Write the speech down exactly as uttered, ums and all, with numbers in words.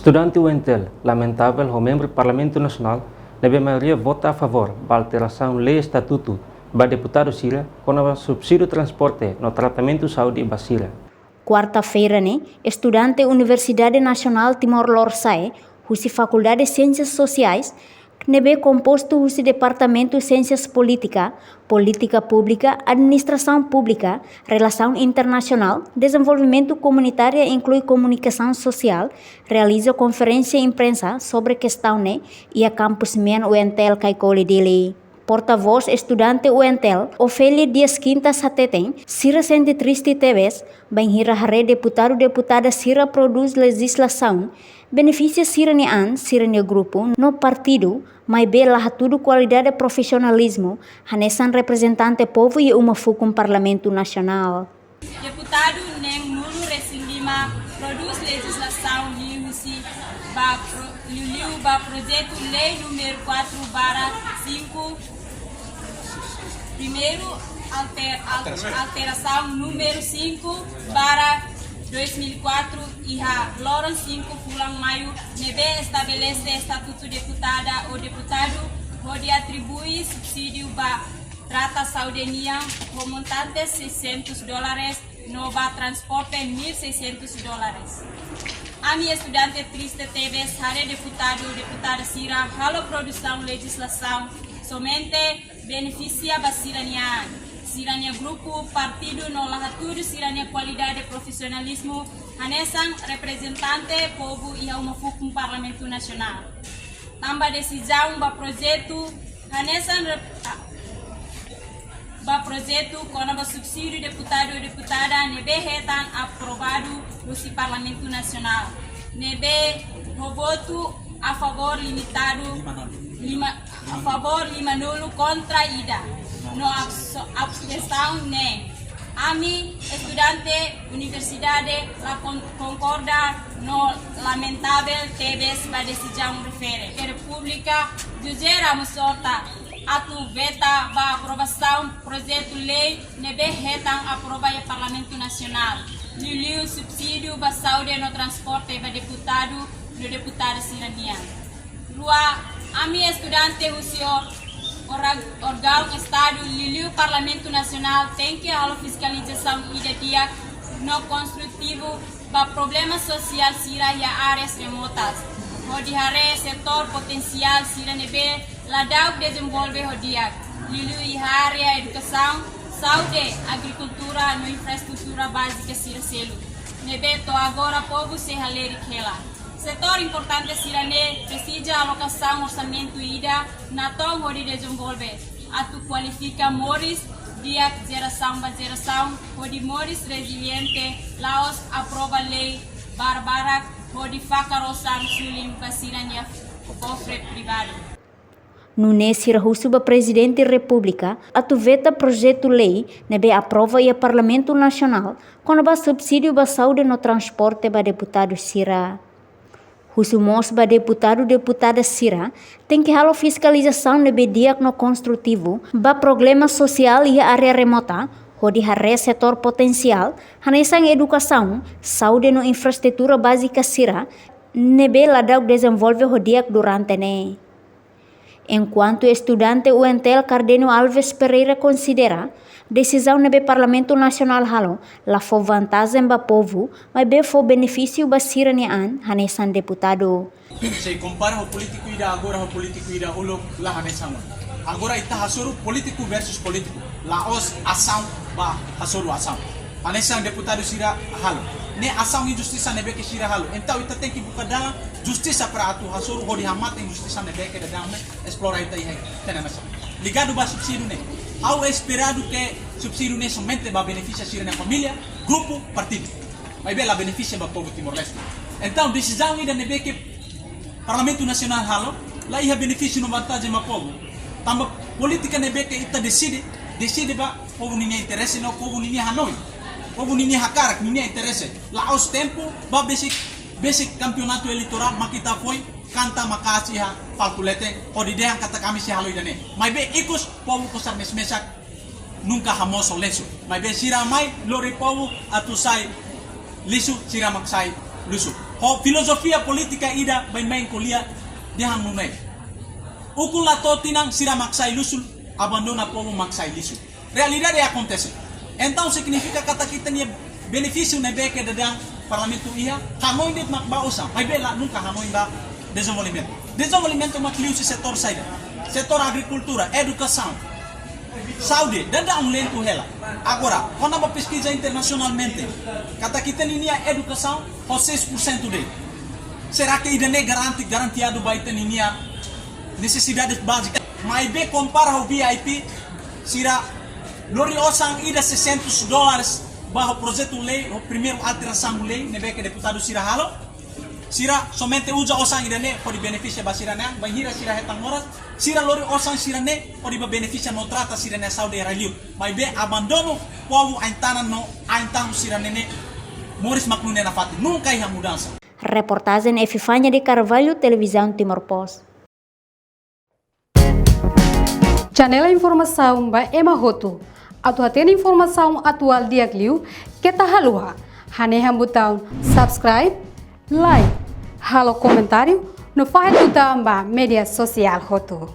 Estudante U N T L lamentavel ho membru Parlamentu Nasionál ne'ebé maioria vota a favór ba alterasaun lei estatutu ba deputadu sira kona-ba subsídiu transporte no tratamentu saúde ba sira. Kuarta-feira ne'e, estudante Universidade Nasionál Timor Lorosa'e, husi Fakuldade Siénsias Sosiais, ne'ebé kompostu husi Departamentu Siénsias Polítika, Polítika Públika, Administrasaun Públika, Relasaun Internasionál, Dezenvolvimentu Komunitária inklui Komunikasaun Sosiál, realiza konferénsia imprensa sobre kestaun ne'e iha kampus mean U N T L Caicoli, Dili. Portavós estudante U N T L, Ofélia Dias Quintas hateten, sira sente triste tebes bainhira haree deputadu-deputada sira prodús lejizlasaun benefisia sira-nia an, sira-nia grupu no partidu, maibé la hatudu kualidade profisionalizmu hanesan reprezentante povu iha uma fukun Parlamentu Nasionál. Deputadu neen-nulu resin lima prodús lejizlasaun liuhusi ba pro-, liuliu ba projetu lei númeru quatro barra cinco, primeiru alter-, al-, alterasaun númeru cinco barra dois mil e quatro, iha loron cinco fulan Maiu, ne'ebé estabelese estatutu deputada ou deputadu, hodi atribui subsídiu ba trata saúde nian ho montante seiscentos dólares, no ba transporte mil seiscentos dólares. Ami estudante triste tebes haree deputadu, deputada sira halo produsaun lejizlasaun somente benefisia ba sira-nia an, sira-nia grupu, partidu no la hatudu sira-nia kualidade profisionalizmu hanesan reprezentante povu iha uma fukun Parlamentu Nasionál. Tanba desizaun ba projetu hanesan rep-, ah, ba projetu kona-ba subsídiu deputadu ou deputada ne'ebé hetan aprovadu husi Parlamentu Nasionál, ne'ebé ho votu a favór limitadu, lima, a favór lima-nulu, kontra ida, no abso-, abstensaun neen. Ami estudante universidade la kon-, konkorda no lamentavel tebes ba desizaun refere. Repúblika José Ramos Horta atu veta ba aprovasaun projetu lei ne'ebé hetan aprova iha Parlamentu Nasionál, liuliu subsídiu ba saúde no transporte ba deputadu no deputada sira-nian. Rua, ami estudante husi or-, ora-, órgaun Estadu, liuliu Parlamentu Nasionál, tenke halo fiskalizasaun ida di'ak no konstrutivu ba problema sosiál sira iha áreas remotas, hodi haree setór potensiál sira ne'ebé ladauk dezenvolve ho di'ak, liuliu iha área edukasaun, saúde, agrikultura no infraestrutura bázika sira seluk, ne'ebé to'o agora povu sei halerik hela. Setór importante sira-ne'e presiza alokasaun orsamentu ida natoon hodi dezenvolve, atu kualifika moris di'ak jerasaun ba jerasaun, hodi moris reziliente, la'ós aprova lei barbarak hodi fakar osan suli ba sira-nia kofre privadu. Nune'e sira husu ba Prezidente Repúblika atu veta projetu lei ne'ebé aprova iha Parlamentu Nasionál kona-ba subsídiu ba saúde no transporte ba deputadu sira. Husu mós ba deputadu-deputada sira tenke halo fiskalizasaun ne'ebé di'ak no konstrutivu ba problema sosiál iha área remota, hodi haree setór potensiál hanesan edukasaun, saúde no infraestrutura bázika sira ne'ebé ladauk dezenvolve ho di'ak durante ne'e. Enkuantu estudante U N T L Cardenio Alves Pereira konsidera desizaun ne'ebé Parlamentu Nasionál halo la fó vantajen ba povu, maibé fó benefísiu ba sira-nia an hanesan deputadu. Se kompara ho polítiku ida agora ho polítiku ida uluk, la hanesan. Agora ita hasoru polítiku versus polítiku, la'ós asaun ba hasoru asaun. Hanesan deputadu sira halo. Ne'e asaun injustisa ne'ebé ke sira halo. Entaun ita tenke buka dalan justisa para atu hasoru hodi hamate injustisa ne'ebé ke daudaun ne'e esplora ita iha ita-nia nasaun. Ligadu ba subsídiu ne'e. Ha'u esperadu ke subsídiu ne'e somente ba benefisia sira-nia família, grupu, partidu. Maibé la benefisia ba povu Timor-Leste. Entaun desizaun ida ne'ebé ke Parlamentu Nasionál halo, la iha benefísiu no vantajen ba povu. Tanba polítika ne'ebé ke ita deside, deside ba povu ninia interese no povu ninia hanoin. Povu ninia hakarak, ninia interese. La'ós tempu ba besik, besik kampeonatu eleitorál mak ita foin kanta maka'as iha palku leten, hodi dehan katak ami sei halo ida-ne'e. Maibé ikus povu kosar mes-mesak, nunka hamoos ho lesu. Maibé sira mai lori povu atu sai lisu, sira mak sai lisu. Ho filozofia polítika ida baibain ko'alia dehan nune'e: ukun la to'o tinan, sira mak sai luxu, abandona povu mak sai lixu. Realidade akontese. Entaun signifika katak ita-nia benefísiu ne'ebé ke daudaun Parlamentu iha, hanoin de'it mak ba osan, maibé la nunka hanoin ba dezenvolvimentu. Dezenvolvimentu mak liuhusi setór saida? Setór agrikultura, edukasaun, saúde, daudaun lentu hela. Agora, kona-ba peskiza internasionalmente, katak ita-ninia edukasaun ho seis por cento de'it. Será que ida-ne'e garante, garantiadu ba ita-ninia nesesidade bázika? Maibé kompara ho V I P, sira lori osan ida seiscentos dólares ba ho projetu lei, ho primeiru alterasaun lei ne'ebé ke deputadu sira halo. Sira somente uza osan ida-ne'e hodi benefisia ba sira-nia an, bainhira sira hetan moras, sira lori osan sira-ne'e hodi ba benefisia no trata sira-nia saúde iha rai-liur. Maibé abandona povu ain-tanan no ain-tahun sira-ne'e ne'e, moris mak nune'e nafatin, nunka iha mudansa. Reportajen Epifania de Carvalho, Televizaun Timor Post. Janela informasaun ba ema hotu. Atu hatene informasaun atuál di'ak liu, keta haluha hanehan butaun subscribe, like, halo komentáriu, no fahe tutan ba média sosiál hotu.